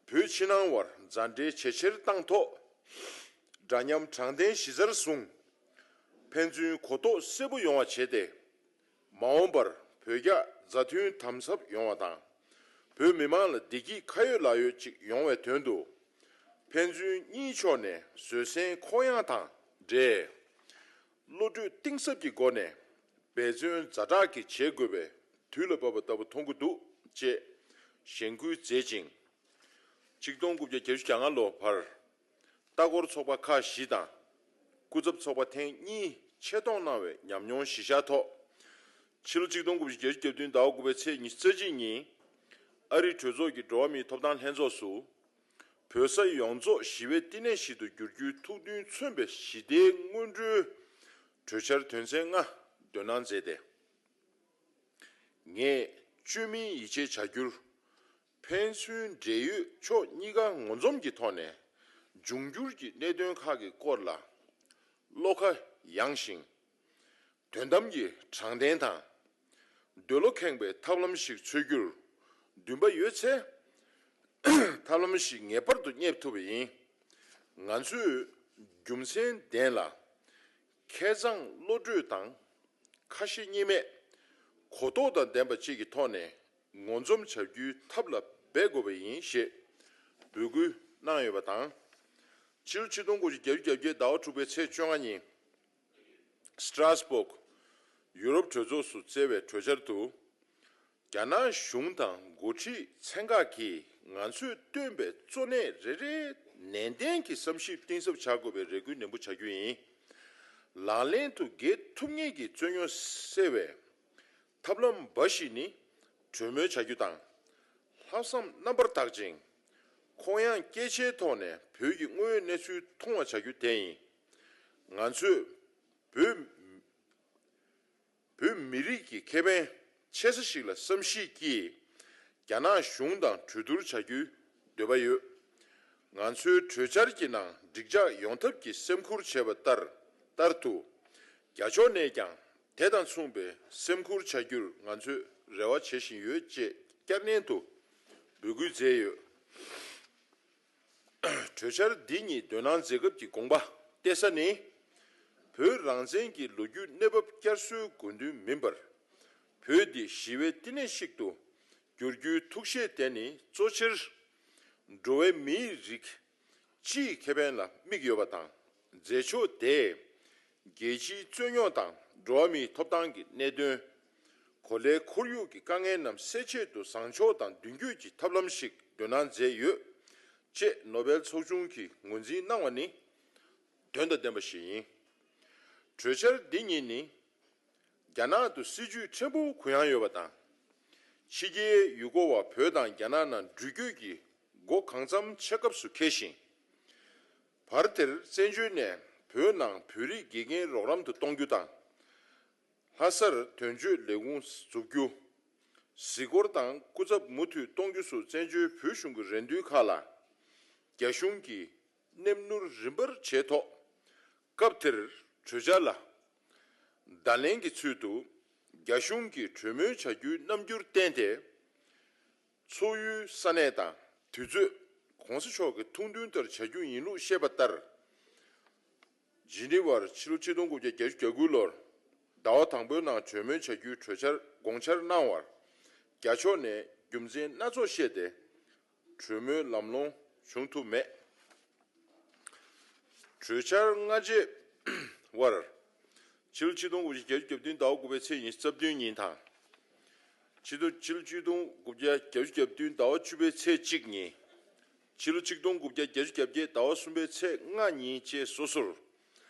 བོད་ཕྱི་ནང་དབར་མཛའ་འབྲེལ་ཇེ་ཆེར་བཏང་ཐོག་འདྲ་མཉམ་དྲང་བདེན་གཞི་རྩར་བཟུང་། ཕན་ཚུན་གོ་རྟོགས་གསལ་པོ་ཡོང་བ་བྱས་ཏེ། མ་འོངས་པར་བོད་རྒྱ་མཛའ་མཐུན་དམ་ཟབ་ཡོང་བ་དང་། བོད་མི་མང་ལ་བདེ་སྐྱིད་ཁ་ཡོད་ལག་ཡོད་ཅིག་ཡོང་བའི་དོན་དུ། ཕན་ཚུན་གཉིས་ཕྱོགས་ནས་བཟོད་བསྲན་ཁོག་ཡངས་དང་འབྲེལ། བློ་གྲོས་གཏིང་ཟབ་ཀྱི་སྒོ་ནས་འབད་བརྩོན་ཛ་དྲག་གིས་བྱེད་དགོས་པའི་ དུས་ལ་བབ་པ་ལྟ་བུ་མཐོང་གི་འདུག་ཅེས་གཞེན་སྐུལ་མཛད་ཅིང་། ཆིག་སྟོང་དགུ་བརྒྱ་བརྒྱད་ཅུ་གྱ་ལྔ་ལོ་བར་ལྟ་སྐོར་ཚོགས་པ་ཁག་བཞི་དང་། སྐུ་ཚབ་ཚོགས་པ་ཐེངས་གཉིས་ཆེད་གཏོང་གནང་བའི་ཉམས་མྱོང་གཞི་བཞག་ཐོག་ཕྱི་ལོ་ཆིག་སྟོང་དགུ་བརྒྱ་བརྒྱད་ཅུ་གྱ་བདུན་ཟླ་བ་དགུ་པའི་ཚེས་ཉི་ཤུ་རྩ་གཅིག་ཉིན། ཨ་རིའི་གྲོས་ཚོགས་ཀྱི་འགྲོ་བ་མིའི་ཐོབ་ཐང་ལྷན་ཚོགས་སུ། བོད་ས་ཡོངས་རྫོགས་ཞི་བའི་བསྟི་གནས་ཤིག་ཏུ་འགྱུར་རྒྱུའི་ཐུགས་འདུན་མཚོན་པའི་ཞི་བདེའི་སྔོན་འགྲོའི་གྲོས་འཆར་དོན་ཚན་ལྔ་འདོན་གནང་མཛད་དེ། ངས་བཅོས་མིན་ཡིད་ཆེས་བྱ་རྒྱུར། ཕན་ཚུན་འབྲེལ་ཡོད་ཕྱོགས་གཉིས་ཀ་ངོ་འཛོམས་ཀྱི་ཐོག་ནས་འབྱུང་འགྱུར་གྱི་གནད་དོན་ཁག་གི་སྐོར་ལ་བློ་ཁ་ཡངས་ཤིང་། དོན་དམ་གྱི་དྲང་བདེན་དང་། འདོད་བློ་ཁེངས་པའི་ཐབས་ལམ་ཞིག་འཚོལ་རྒྱུར་འདུན་པ་ཡོད་ཚེ། ཐབས་ལམ་ཞིག་ངེས་པར་དུ་རྙེད་ཐུབ་པ་ཡིན། ང་ཚོས་རྒྱུ་མཚན་ལྡན་ལ། མཁས་མཛངས་བློ་གྲོས་དང་། ཁ་ཞེ་གཉིས་མེད། གོ་རྟོགས་དང་ལྡན་པ་བཅས་ཀྱི་ཐོག་ནས་ངོ་འཛོམས་བྱ་རྒྱུའི་ཐབས་ལ་འབད་དགོས་པ་ཡིན་ཞེས་འབོད་སྐུལ་གནང་ཡོད་པ་དང་། ཕྱི་ལོ་ཆིག་སྟོང་དགུ་བརྒྱ་བརྒྱད་ཅུ་གྱ་བརྒྱད་ཟླ་བ་དྲུག་པའི་ཚེས་བཅོ་ལྔ་ཉིན། སི་ཏྲ་སྦུག་ཡུ་རོབ་གྲོས་ཚོགས་སུ་བསྩལ་བའི་གྲོས་འཆར་དུ། རྒྱ་ནག་གཞུང་དང་འགོ་ཁྲིད་ཚན་ཁག་གིས་ང་ཚོས་བཏོན་པའི་གཙོ་གནད་རེ་རེ་ནན་ཏན་གྱིས་བསམ་ཞིབ་གཏིང་ཟབ་བྱ་དགོས་པའི་རེ་སྐུལ་ནན་པོ་བྱ་རྒྱུ་ཡིན། ལག་ལེན་དུ་འགེལ་ཐུབ་ངེས་ཀྱི་རྩོད་རྙོག་སེལ་བའི་ཐབས་ལམ་འབའ་ཞིག་ནི་གྲོས་མོལ་བྱ་རྒྱུ་དང་། ལྷག་བསམ་རྣམ་པར་དག་ཅིང་། ཁོང་ཡངས་སྐད་ཆའི་ཐོག་ནས་བོད་ཀྱི་དངོས་ཡོད་གནས་ཚུལ་མཐོང་བ་བྱ་རྒྱུ་དེ་ཡིན། ང་ཚོས་བོད་བོད་མི་རིགས་ཀྱི་ཁེ་ཕན་ཆེ་ས་ཞིག་ལ་བསམ་གཞིག་གིས་རྒྱ་ནག་གཞུང་དང་གྲོས་བསྡུར་བྱ་རྒྱུའི་འདོད་པ་ཡོད། ང་ཚོའི་གྲོས་འཆར་གྱི་ནང་འགྲིག་འཇགས་ཡོང་ཐབས་ཀྱི་སེམས་ཁུར་བྱས་པ་ལྟར་ལྟར་དུ། རྒྱ་ཕྱོགས་ནས་ཀྱང་དེ་དང་མཚུངས་པའི་སེམས་ཁུར་བྱ་རྒྱུར་ང་ཚོས་རེ་བ་བྱེད་བཞིན་ཡོད་ཅེས་བསྐྱར་ནན་དུ་འབོད་སྐུལ་མཛད་ཡོད། གྲོས་འཆར་འདི་ཉིད་འདོན་གནང་མཛད་སྐབས་ཀྱི་དགོངས་པ་གཏད་ས་ནི། བོད་རང་བཙན་གྱི་ལོ་རྒྱུས་གནས་བབ་བསྐྱར་གསོའི་དགོས་འདུན་མིན་པར། བོད་འདི་ཞི་བའི་བསྟི་གནས་ཤིག་ཏུ་འགྱུར་རྒྱུའི་ཐུགས་བཞེད་དེ་ནི་གཙོ་ཆེར། འགྲོ་བའི་མིའི་རིགས་སྤྱིའི་ཁེ་ཕན་ལ་དམིགས་ཡོད་པ་དང་། མཛད་ཕྱོགས་དེས་རྒྱལ་སྤྱིའི་རྩོད་རྙོག་དང་འགྲོ་བ་མིའི་ཐོབ་ཐང་གི་གནད་དོན། གོ་ལའི་ཁོར་ཡུག་གི་དཀའ་ངལ་རྣམས་སེལ་ཆེད་དུ་བཟང་ཕྱོགས་དང་མདུན་སྐྱོད་ཀྱི་ཐབས་ལམ་ཞིག་འདོན་གནང་མཛད་ཡོད། ཅེས་ནོ་བེལ་ཚོགས་ཆུང་གིས་ངོས་འཛིན་གནང་བ་ནི་དོན་དང་ལྡན་པ་ཞིག་ཡིན། གྲོས་འཆར་འདི་ཉིད་ནི་རྒྱ་ནག་ཏུ་སྲིད་ཇུས་ཕྲན་བུ་གུ་ཡངས་ཡོད་པ་དང་། ཕྱི་རྒྱལ་ཡུལ་སྐོར་བ་བོད་དང་རྒྱ་ནག་ནང་འགྲུལ་སྐྱོད་ཀྱི་སྒོ་གང་འཚམ་ཆགས་སྐབས་སུ་འཁེལ་ཞིང་། བར་དེར་བཙན་བྱོལ་ནས་བོད་ནང་བོད་རིགས་དགེ་རྒན་རོགས་རམ་དུ་གཏོང་རྒྱུ་དང་། ལྷ་སར་དོན་གཅོད་ལས་ཁུངས་འཛུགས་རྒྱུ། གཟིགས་སྐོར་དང་སྐུ་ཚབ་མུ་མཐུད་གཏོང་རྒྱུ་སོགས་བཙན་བྱོལ་བོད་གཞུང་གི་རེ་འདུན་ཁག་ལ། རྒྱ་གཞུང་གིས་སྣེ་མནུར་རིམ་པར་བྱས་ཐོག་སྐབས་དེར་གྲོས་འཆར་ལ་བརྡ་ལན་གྱི་ཚུལ་དུ། རྒྱ་གཞུང་གིས་གྲོས་མོལ་བྱ་རྒྱུའི་རྣམ་འགྱུར་བསྟན་ཏེ། འཚོགས་ཡུལ་ས་གནས་དང་དུས་ཚོད། གོང་ས་མཆོག་གི་ཐུགས་འདུན་ལྟར་བྱ་རྒྱུ་ཡིན་ལུགས་བཤད་པ་ལྟར། ཇི་ནི་ཝར་ཕྱི་ལོ་ཆིག་སྟོང་དགུ་བརྒྱ་བརྒྱད་ཅུ་གྱ་དགུ་ལོར་ཟླ་བ་དང་པོའི་ནང་གྲོས་མོལ་བྱ་རྒྱུའི་གྲོས་འཆར་དགོངས་འཆར་གནང་བར། རྒྱ་ཕྱོགས་ནས་རྒྱུ་མཚན་སྣ་ཚོགས་བཤད་དེ། གྲོས་མོལ་ལམ་ལྷོང་བྱུང་ཐུབ་མེད། གྲོས་འཆར་སྔ་རྗེས་བར། ཕྱི་ལོ་ཆིག་སྟོང་དགུ་བརྒྱ་བརྒྱད་ཅུ་གྱ་བདུན་ཟླ་བ་དགུ་པའི་ཚེས་ཉི་ཤུ་རྩ་བདུན་ཉིན་དང་། ཕྱི་ལོ་ཕྱི་ལོ་ཆིག་སྟོང་དགུ་བརྒྱ་བརྒྱད་ཅུ་གྱ་བདུན་ཟླ་བ་བཅུ་པའི་ཚེས་གཅིག་ཉིན། ཕྱི་ལོ་ཆིག་སྟོང་དགུ་བརྒྱ་བརྒྱད་ཅུ་གྱ་བརྒྱད་ཟླ་བ་གསུམ་པའི་ཚེས་ལྔ་ཉིན་བཅས་སོ་སོར།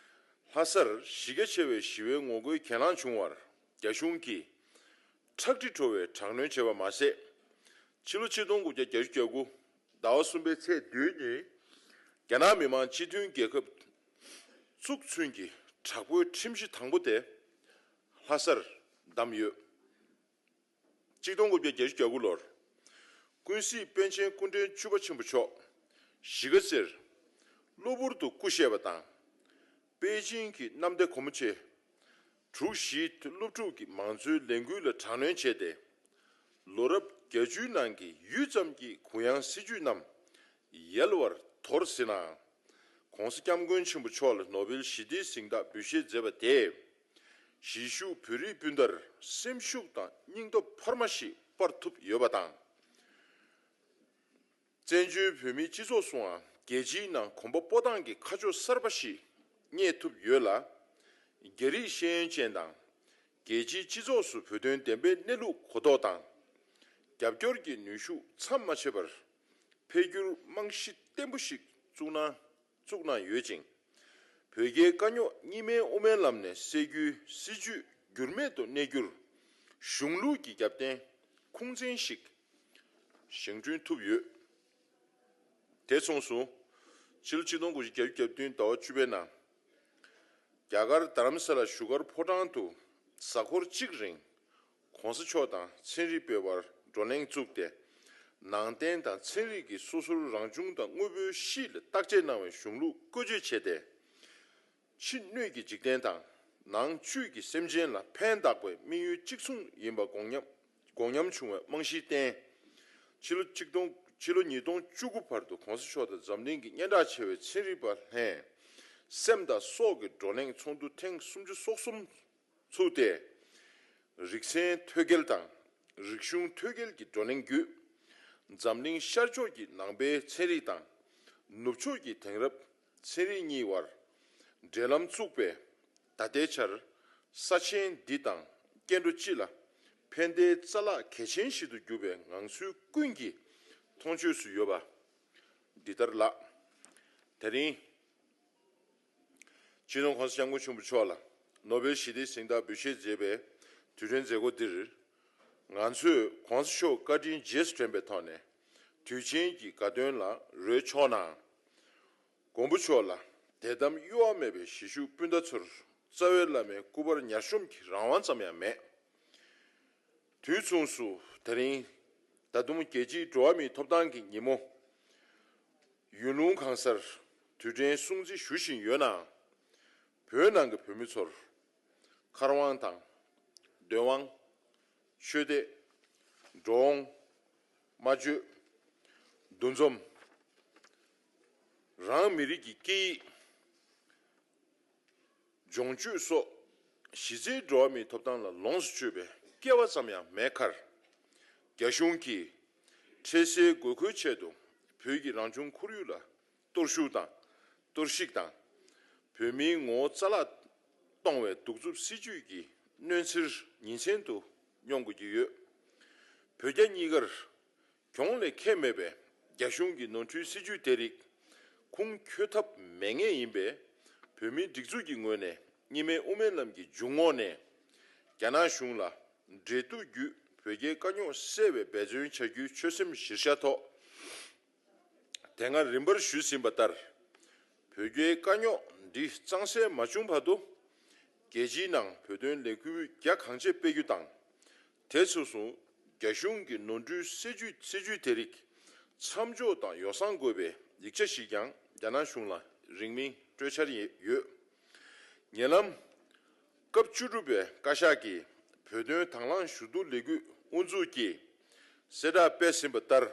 ལྷ་སར་གཞི་རྒྱ་ཆེ་བའི་ཞི་བའི་ངོ་རྒོལ་གྱེན་ལངས་བྱུང་བར་རྒྱ་གཞུང་གིས་ཁྲག་དྲི་བྲོ་བའི་དྲག་གནོན་བྱས་པ་མ་ཟད། ཕྱི་ལོ་ཆིག་སྟོང་དགུ་བརྒྱ་བརྒྱད་ཅུ་གྱ་དགུ་ཟླ་བ་གསུམ་པའི་ཚེས་བདུན་ཉིན། རྒྱ་ནག་མི་དམངས་སྤྱི་མཐུན་རྒྱལ་ཁབ་བཙུགས་ཚུན་གྱི་དྲག་པོའི་ཁྲིམས་གཞི་དང་པོ་དེ་ལྷ་སར་བདམས་ཡོད། ཆིག་སྟོང་དགུ་བརྒྱ་བརྒྱད་ཅུ་གྱ་དགུ་ལོར། ཀུན་གཟིགས་པཎ་ཆེན་སྐུ་ཕྲེང་བཅུ་པ་ཆེན་པོ་མཆོག་གཞིས་ཀ་རྩེར་གློ་བུར་དུ་སྐུ་གཤེགས་པ་དང་། པེ་ཅིང་གི་གནམ་བདེ་སྒོ་མོ་ཆེ་དྲུག་བཞིའི་སློབ་ཕྲུག་གི་མང་གཙོའི་ལས་འགུལ་ལ་དྲག་གནོན་བྱས་ཏེ། ལོ་རབས་བརྒྱད་ཅུའི་ནང་གི་ཡུད་ཙམ་གྱི་གུ་ཡངས་སྲིད་ཇུས་རྣམས་ཡལ་བར་དོར་ཟིན་ནའང་། ༸གོང་ས་༸སྐྱབས་མགོན་ཆེན་པོ་མཆོག་ལ་ནོ་བེལ་ཞི་བདེའི་གཟེངས་རྟགས་འབུལ་བཞེས་མཛད་པ་དེས། གཞིས་བཞུགས་བོད་རིགས་སྤུན་ཟླར་སེམས་ཤུགས་དང་སྙིང་སྟོབས་འཕར་མ་ཞིག་སྤར་ཐུབ་ཡོད་པ་དང་། བཙན་བྱོལ་བོད་མིའི་སྤྱི་ཚོགས་སུའང་རྒྱལ་སྤྱིའི་ནང་གོམ་པ་སྤོ་སྟངས་ཀྱི་ཁ་ཕྱོགས་གསར་པ་ཞིག་རྙེད་ཐུབ་ཡོད་ལ། རྒྱ་རིགས་ཤེས་ཡོན་ཅན་དང་། རྒྱལ་སྤྱིའི་སྤྱི་ཚོགས་སུ་བོད་དོན་བདེན་པའི་གནས་ལུགས་གོ་རྟོགས་དང་། རྒྱབ་སྐྱོར་གྱི་ནུས་ཤུགས་མཚམས་མ་ཆད་པར་འཕེལ་རྒྱུར་རྨང་གཞི་བརྟན་པོ་ཞིག་བཙུགས་གནང་བཙུགས་གནང་ཡོད་ཅིང་། བོད་རྒྱའི་དཀའ་རྙོག་གཉིས་སྨན་དབུ་མའི་ལམ་ནས་སེལ་རྒྱུའི་སྲིད་བྱུས་འགྱུར་མེད་དུ་གནས་རྒྱུར་གཞུང་ལུགས་ཀྱི་རྒྱབ་རྟེན་ཁུངས་བཙན་ཞིག་བཞེངས་སྐྲུན་ཐུབ་ཡོད། དེ་མཚུངས་སུ། ཕྱི་ལོ་ཆིག་སྟོང་དགུ་བརྒྱ་བརྒྱད་ཅུ་གྱ་བདུན་ཟླ་བ་བཅུ་པའི་ནང་། རྒྱ་གར་རྡ་རམ་ས་ལ་བཞུགས་སྒར་ཕོ་བྲང་དུ་གཟའ་འཁོར་གཅིག་རིང་། ༸གོང་ས་མཆོག་དང་ཚན་རིག་པའི་དབར་བགྲོ་གླེང་བཙུགས་ཏེ། ནང་བསྟན་དང་ཚན་རིག་གིས་སོ་སོར་རང་བྱུང་དང་དངོས་པོའི་གཤིས་ལ་བརྟག་དཔྱད་གནང་བའི་གཞུང་ལུགས་བཀོལ་སྤྱོད་བྱས་ཏེ། ཕྱི་སྣོད་ཀྱི་འཇིག་རྟེན་དང་ནང་བཅུད་ཀྱི་སེམས་ཅན་ལ་ཕན་བཏགས་པའི་དམིགས་ཡུལ་གཅིག་མཚུངས་ཡིན་པ་དགོངས་ཉམས་དགོངས་ཉམས་བྱུང་བའི་རྨང་གཞི་བརྟན། ཕྱི་ལོ་ཆིག་སྟོང་ཕྱི་ལོ་ཉིས་སྟོང་བཅུ་དགུ་བར་དུ་༸གོང་ས་མཆོག་དང་འཛམ་གླིང་གི་སྙན་གྲགས་ཆེ་བའི་ཚན་རིག་པ་ལྷན་སེམས་དང་སྲོག་གི་བགྲོ་གླེང་ཚོགས་འདུ་ཐེངས་སུམ་ཅུ་སོ་གསུམ་ཚུགས་ཏེ། རིག་ཚན་ཐོད་རྒལ་དང་རིག་གཞུང་ཐོད་རྒལ་གྱི་བགྲོ་གླེང་བརྒྱུད། འཛམ་གླིང་ཤར་ཕྱོགས་ཀྱི་ནང་པའི་ཚན་རིག་དང་ནུབ་ཕྱོགས་ཀྱི་དེང་རབས་ཚན་རིག་གཉིས་བར་འབྲེལ་ལམ་བཙུགས་པས། ད་ལྟའི་ཆར་ས་ཆེན་འདི་དང་སྐྱེ་འགྲོ་སྤྱི་ལ་ཕན་བདེའི་རྩ་ལག་གལ་ཆེན་ཞིག་ཏུ་གྱུར་པའི་ངང་ཚུལ་ཀུན་གྱིས་མཐོང་ཆོས་སུ་ཡོད་པ་འདི་ལྟར་ལགས། དེ་རིང་། སྤྱི་ནོར་༸གོང་ས་༸སྐྱབས་མགོན་ཆེན་པོ་མཆོག་ལ་ནོ་བེལ་ཞི་བདེའི་གཟེངས་རྟགས་འབུལ་བཞེས་མཛད་པའི་དུས་དྲན་མཛད་སྒོ་འདིར། ང་ཚོས་༸གོང་ས་མཆོག་བཀའ་དྲིན་རྗེས་སུ་དྲན་པའི་ཐོག་ནས་དུས་ཆེན་གྱི་དགའ་སྟོན་ལ་རོལ་ཆོག་གནང་། མགོན་པོ་མཆོག་ལ་དད་དམ་གཡོ་བ་མེད་པའི་གཞིས་བཞུགས་སྤུན་ཟླ་ཚོར་རྩ་བའི་བླ་མའི་སྐུ་པར་ཉར་ཤོམ་གྱི་རང་དབང་ཙམ་ཡང་མེད། དུས་མཚུངས་སུ་དེ་རིང་ད་དུང་རྒྱལ་སྤྱིའི་འགྲོ་བ་མིའི་ཐོབ་ཐང་གི་ཉིན་མོ། ཡུལ་ལུང་གང་སར་དུས་དྲན་སྲུང་བརྩི་ཞུ་བཞིན་ཡོད་ནའང་། བོད་ནང་གི་བོད་མི་ཚོར་མཁར་དབང་དང་། འདོད་དབང་། ཆོས་དད། འགྲོ་འོང་། སྨྲ་བརྗོད། འདུ་འཛོམས། རང་མི་རིགས་ཀྱི་སྐད་ཡིག་ལྗོངས་སྤྱོད་སོགས་གཞི་རྩའི་འགྲོ་བ་མིའི་ཐོབ་ཐང་ལ་ལོངས་སུ་སྤྱོད་པའི་སྐལ་བ་ཙམ་ཡང་མེད་ཁར། རྒྱ་གཞུང་གིས་འཕྲལ་སེལ་དགོས་མཁོའི་ཆེད་དུ་བོད་ཀྱི་རང་བྱུང་ཁོར་ཡུག་ལ་གཏོར་བཤིག་དང་གཏོར་བཤིག་དང་། བོད་མིའི་ངོ་བོ་རྩ་བརླག་གཏོང་བའི་གདུག་རྩུབ་སྲིད་བྱུས་ཀྱི་གནོན་འཚེར་ཉིན་མཚན་དུ་མྱོང་དགོས་ཀྱི་ཡོད། བོད་རྒྱ་གཉིས་ཀར་གྱོང་ལས་ཁེངས་མེད་པའི་རྒྱ་གཞུང་གི་ནོར་འཁྲུལ་སྲིད་བྱུས་དེ་རིགས་ཁུངས་འཁྱོལ་ཐབས་མེད་ངེས་ཡིན་པས། བོད་མིའི་སྒྲིག་འཛུགས་ཀྱི་ངོས་ནས་གཉིས་སྨན་དབུ་མའི་ལམ་གྱི་འཇུག་ངོགས་ནས་རྒྱ་ནག་གཞུང་ལ་འབྲེལ་གཏུག་བརྒྱུད་བོད་རྒྱའི་དཀའ་རྙོག་སེལ་བའི་འབད་བརྩོན་བྱ་རྒྱུའི་ཆོད་སེམས་གཞིར་བཞག་ཐོག་དེ་སྔ་རིམ་པར་ཞུས་ཟིན་པ་ལྟར། བོད་རྒྱའི་དཀའ་རྙོག་འདི་གཙང་སེལ་མ་བྱུང་བར་དུ། རྒྱལ་སྤྱིའི་ནང་བོད་དོན་ལས་འགུལ་རྒྱ་གང་ཆེ་སྤེལ་རྒྱུ་དང་། དེ་མཚུངས་སུ་རྒྱ་གཞུང་གི་ནོར་འཁྲུལ་སྲིད་བྱུས་སྲིད་བྱུས་དེ་རིགས་མཚམས་འཇོག་དང་ཡོ་བསྲང་དགོས་པའི་ཡིག་ཆ་ཞིག་ཀྱང་རྒྱ་ནག་གཞུང་ལ་རིང་མིན་སྤྲོད་འཆར་ཡོད། ཉེ་ལམ། སྐབས་བཅུ་དྲུག་པའི་བཀའ་ཤག་གིས་བོད་དོན་དང་བླངས་ཞུ་གཏུག་ལས་འགུལ་དབུ་འཛུགས་ཀྱིས་གསལ་བསྒྲགས་སྤེལ་ཟིན་པ་ལྟར།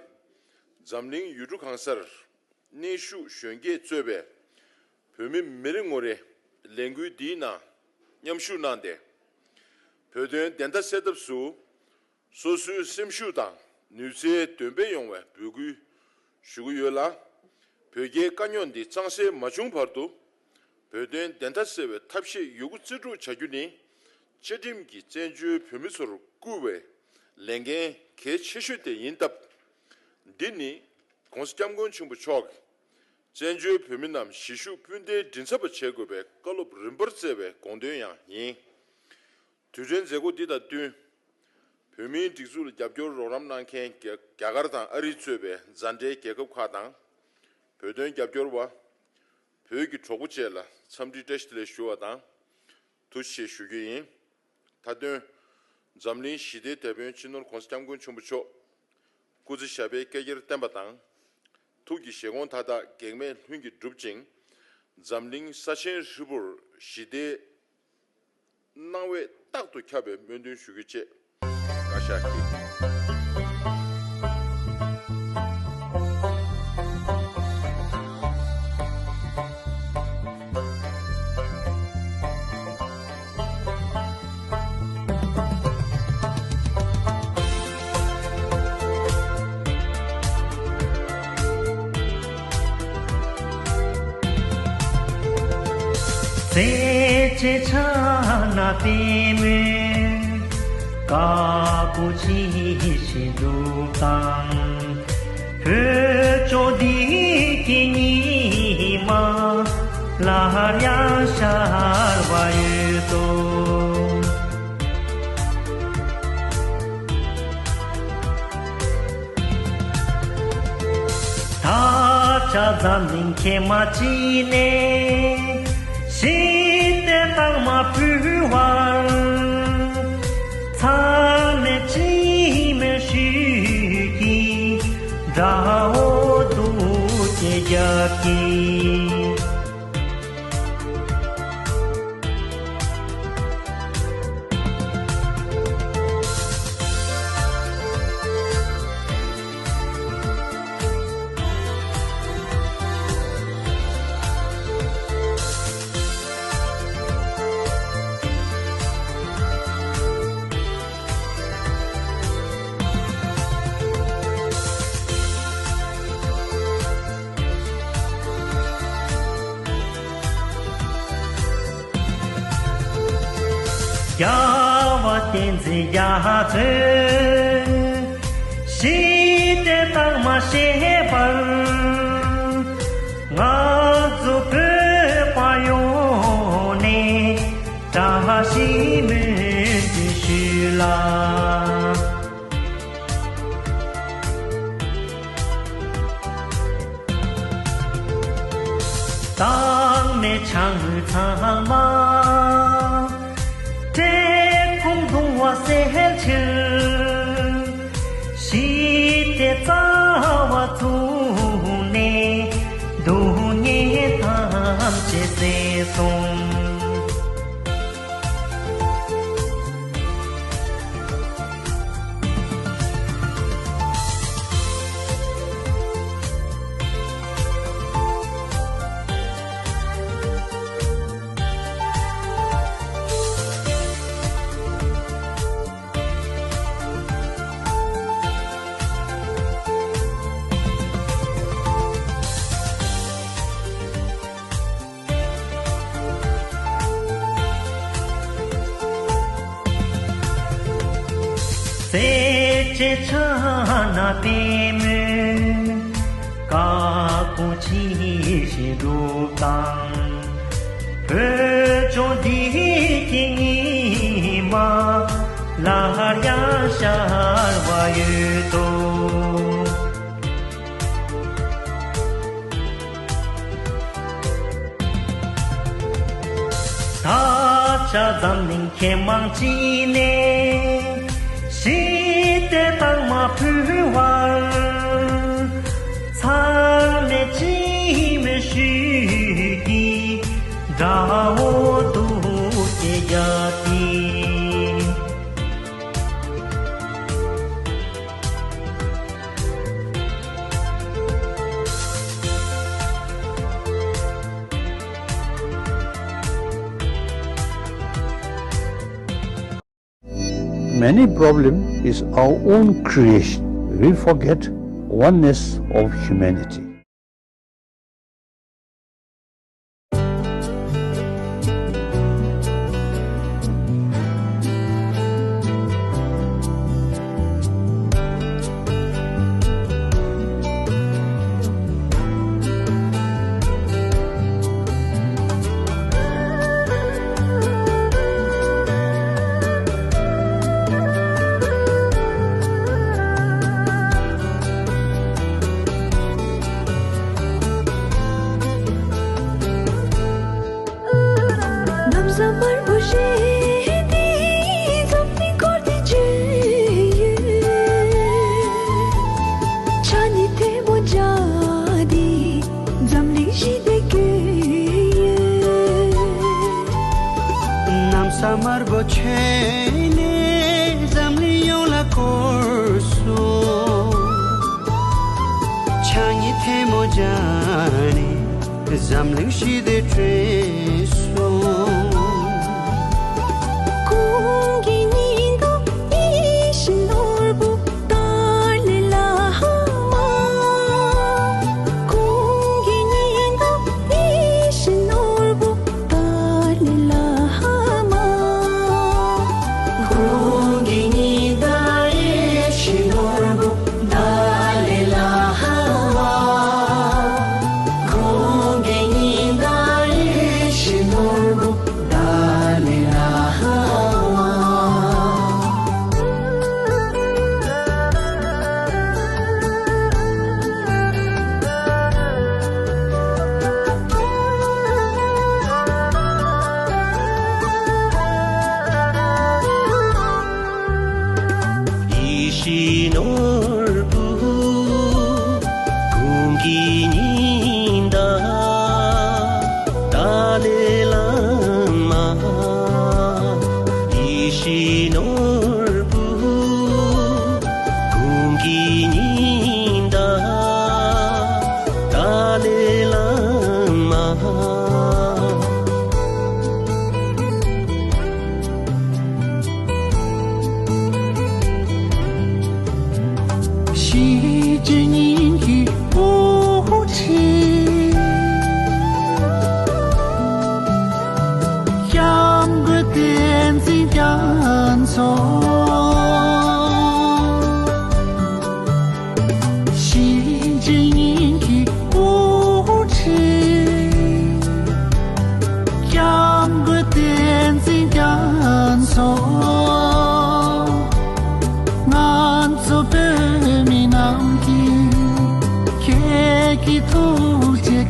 འཛམ་གླིང་ཡུལ་གྲུ་གང་སར་གནས་བཞུགས་གཞོན་སྐྱེས་གཙོས་པའི་བོད་མི་མི་རེ་ངོ་རེ་ལས་འགུལ་འདིའི་ནང་མཉམ་ཞུགས་གནང་སྟེ། བོད་དོན་བདེན་མཐའ་གསལ་ཐབས་སུ་སོ་སོའི་སེམས་ཤུགས་དང་ནུས་རྩལ་འདོན་སྤེལ་ཡོང་བའི་འབོད་སྐུལ་ཞུ་གི་ཡོད་ལ། བོད་རྒྱའི་དཀའ་རྙོག་འདི་གཙང་སེལ་མ་བྱུང་བར་དུ། བོད་དོན་བདེན་མཐའ་གསལ་བའི་ཐབས་ཤེས་ཡོད་རྒུ་རྩལ་སྤྲུགས་བྱ་རྒྱུ་ནི། བཅའ་ཁྲིམས་ཀྱིས་བཙན་བྱོལ་བོད་མི་ཚོར་བསྐུར་བའི་ལས་འགན་གལ་ཆེ་ཤོས་དེ་ཡིན་སྟབས། འདི་ནི་༸གོང་ས་༸སྐྱབས་མགོན་ཆེན་པོ་མཆོག་གིས་བཙན་བྱོལ་བོད་མི་རྣམས་གཞིས་བཞུགས་སྤུན་ཟླའི་མགྲིན་ཚབ་པ་བྱེད་དགོས་པའི་བཀའ་སློབ་རིམ་པར་བསྩལ་བའི་དགོངས་དོན་ཡང་ཡིན། དུས་དྲན་མཛད་སྒོ་འདི་དང་བསྟུན། བོད་མིའི་སྒྲིག་འཛུགས་ལ་རྒྱབ་སྐྱོར་རོགས་རམ་གནང་མཁན་རྒྱ་རྒྱ་གར་དང་ཨ་རི་གཙོས་པའི་མཛའ་འབྲེལ་རྒྱལ་ཁབ་ཁག་དང་། བོད་དོན་རྒྱབ་སྐྱོར་བ། བོད་ཀྱི་གྲོགས་པོ་བཅས་ལ་འཚམས་འདྲི་བཀྲ་ཤིས་བདེ་ལེགས་ཞུ་བ་དང་། ཐུགས་རྗེ་ཆེ་ཞུ་རྒྱུ་ཡིན། མཐའ་དོན། འཛམ་གླིང་ཞི་བདེའི་དེད་དཔོན་སྤྱི་ནོར་༸གོང་ས་༸སྐྱབས་མགོན་ཆེན་པོ་མཆོག་སྐུ་ཚེ་ཞབས་པད་བསྐལ་བརྒྱར་བརྟན་པ་དང་། ཐུགས་ཀྱི་བཞེད་དགོངས་མཐའ་དག་གེགས་མེད་ལྷུན་གྱིས་འགྲུབ་ཅིང་། འཛམ་གླིང་ས་ཆེན་ཧྲིལ་པོར་ཞི་བདེའི་སྣང་བས་རྟག་ཏུ་ཁྱབ་པའི་སྨོན་འདུན་ཞུ་རྒྱུ་བཅས། བཀའ་ཤག་གིས། རྩེ་གཅིག་ཕྱག་ན་པདྨོའི་ བཀའ་བསྒོ་ཇི་བཞིན་སྒྲུབ་དང་། བོད་ལྗོངས་འདི་གའི་ཉི་མ་སླར་ཡང་ཤར་བར་ཡོད་དོ། ད་ཆ་འཛམ་གླིང་ཁྱེད་མ་ཅི་ནས་ཞི་བདེ་རྟགས་མ་ཕུལ་བར། ཚང་མས་སྤྱི་མོས་ཤུགས་ཀྱིས་དགྲ་བོ་བཟློག་བྱེད་རྒྱབ་ཀྱིས། རྒྱལ་བ་བསྟན་འཛིན་རྒྱ་མཚོས་ཞི་བདེ་རྟགས་མ་བཞེས་པར། ང་ཚོ་བོད་པ་ཡོངས་ནས་བཀྲ་ཤིས་སྨོན་འདུན་ཞུ་ལ། རྟགས་མའི་ཕྱག་དངུལ་ཚང་མ་བཀྲེས་སྐོམ་གདུང་བ་སེལ་ཕྱིར། ཞི་བདེའི་རྩ་བ་བཙུགས་ནས་སྡུག་བསྔལ་ཐམས་ཅད་སེལ་གསུངས། རྩེ་གཅིག་ཕྱག་ན་པདྨོའི་བཀའ་བསྒོ་ཇི་བཞིན་སྒྲུབ་དང་། བོད་ལྗོངས་འདི་གའི་ཉི་མ་སླར་ཡང་ཤར་བར་ཡོད་དོ། ད་ཆ་འཛམ་གླིང་ཁྱེད་མང་ཅིག་ནས་ཞི་བདེའི་རྟགས་མ་ཕུལ་བར། ཚང་མས་སྤྱི་མོས་ཤུགས་ཀྱིས་དགྲ་བོ་བཟློག་བྱེད་རྒྱབ་ཀྱིས། Many problem is our own creation. We forget oneness of humanity. གནམ་ས་དམར་པོ་བཞད་དེ་འཛམ་གླིང་བསྐོར་ཏེ་བྱོན་ཡོད། ཕྱག་གཉིས་ཐལ་མོ་སྦྱར་ཏེ་འཛམ་གླིང་ཞི་བདེ་བསྐྱོད་ཡོད། གནམ་ས་དམར་པོ་བྱོན་ནས་འཛམ་གླིང་ཡོངས་ལ་བསྐོར་སོང་། ཕྱག་གཉིས་ཐལ་མོ་སྦྱར་ནས། འཛམ་གླིང་ཞི་བདེ་སྤྲད་སོང་། གོང་གི་ཉི་ཟླ་ཡིད་བཞིན་ནོར་བུ་ཏཱ་ལའི་བླ་མ། གོང་གི་ཉི་ཟླ་ཡིད་བཞིན་ནོར་བུ་ཏཱ་ལའི་བླ་མ། གོང་གི་ཉི་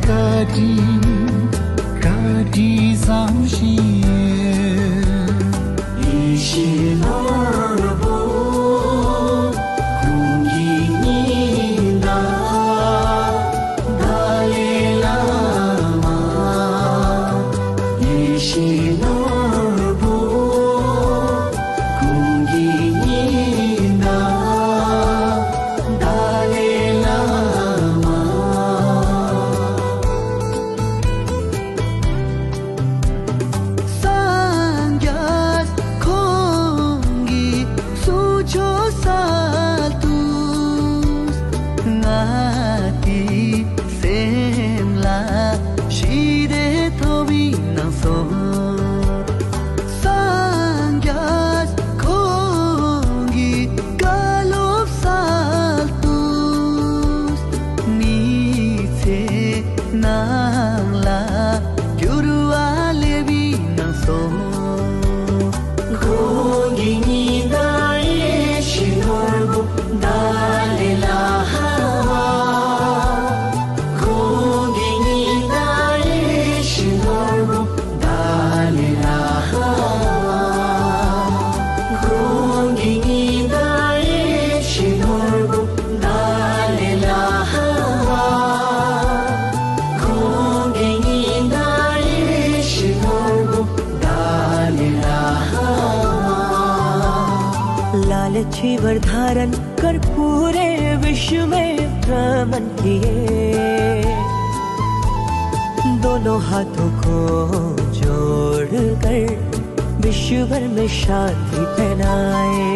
བཀའ་དྲིན་བཀའ་དྲིན་བསམ་བཞིན་ཡོད། ཡེ་ཤེས་ནོར་བུ་ཁོང་གི་ཉི་ཟླ་ཏཱ་ལའི་བླ་མ། ཡེ་ཤེས་ནོར་བུ་ཁོང་གི་ཉི་ཟླ་ཏཱ་ལའི་བླ་མ། སངས་རྒྱས་ཁོང་གི་གསུང་ཆོས་གསལ་དུ་ང་དེའི་སེམས་ལ་ཞི་བདེ་ཐོབ་པའི་སྣང་སོང་། སངས་རྒྱས་ཁོང་གི་བཀའ་སློབ་གསལ་དུ་མི་ཚེ་ནང་ལ་འགྱུར་བ་སླེབས་པའི་སྣང་སོང་། ཁོང་གི་ཉི་ཟླ་ཡེ་ཤེས་ནོར་བུ་ཏཱ་ལའི་བླ་མ། ཁོང་གི་ཉི་ཟླ་ཡེ་ཤེས་ནོར་བུ་ཏཱ་ལའི་བླ་མ། ཁོང་གི་ཉི་ཟླ་ཡེ་ཤེས་ནོར་བུ་ཏཱ་ལའི་བླ་མ། ཁོང་གི་ཉི་ཟླ་ཡེ་ཤེས་ནོར་བུ་ཏཱ་ལའི་བླ་མ། लाल चीवर धारण कर पूरे विश्व में भ्रमण किए। दोनों हाथों को जोड़कर विश्व भर में शांति फैलाए।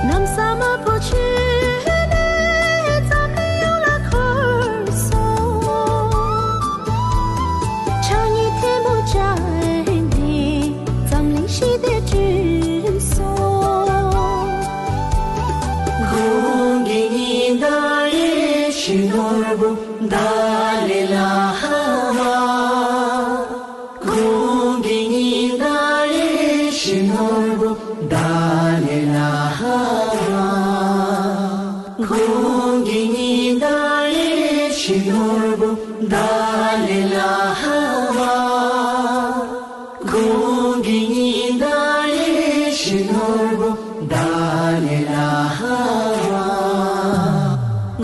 Nam sama pochene tsamni yola khorso. Changi temo chai ni tsamni shide chinso. Gongi ni dai shinorbu dale la hawa. ཁོང་གི་ཉི་ཟླ་ཡེ་ཤེས་ནོར་བུ་ཏཱ་ལའི་བླ་མ། ཁོང་གི་ཉི་ཟླ་ཡེ་ཤེས་ནོར་བུ་ཏཱ་ལའི་བླ་མ། ཁོང་གི་ཉི་ཟླ་ཡེ་ཤེས་ནོར་བུ་ཏཱ་ལའི་བླ་མ།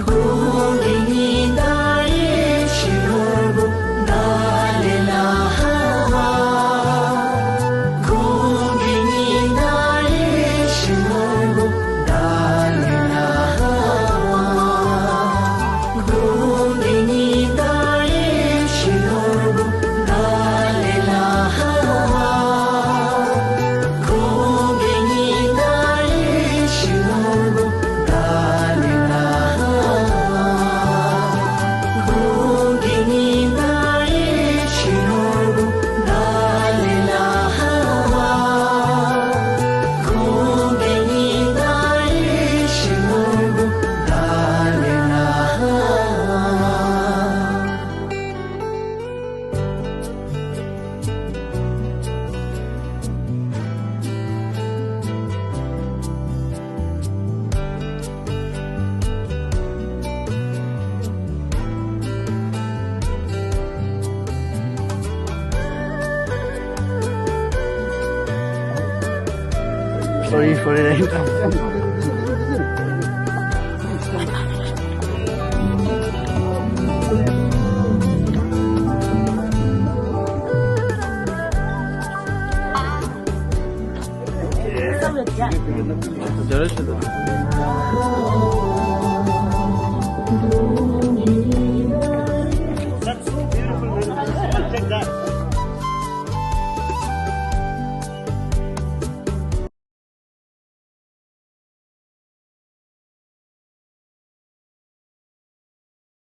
ཁོང་གི་ཉི་ཟླ་ཡེ་ཤེས་ནོར་བུ་ཏཱ་ལའི་བླ་མ། ཁོང་གི་ཉི་ཟླ་ཡེ་ཤེས་ནོར་བུ་ཏཱ་ལའི་བླ་མ། ཁོང་གི་ཉི་ཟླ་ཡེ་ཤེས་ནོར་བུ་ཏཱ་ལའི་བླ་མ། ཁོང་གི་ཉི་ཟླ་ཡེ་ཤེས་ནོར་བུ་ཏཱ་ལའི་བླ་མ། ཁོང་གི་ཉི་ཟླ་ཡེ་ཤེས་ནོར་བུ་ཏཱ་ལའི་བླ་མ། ཁོང་གི་ཉི་ཟླ་ཡེ་ཤེས་ནོར་བུ་ཏཱ་ལའི་བླ་མ། Sorry for the interruption.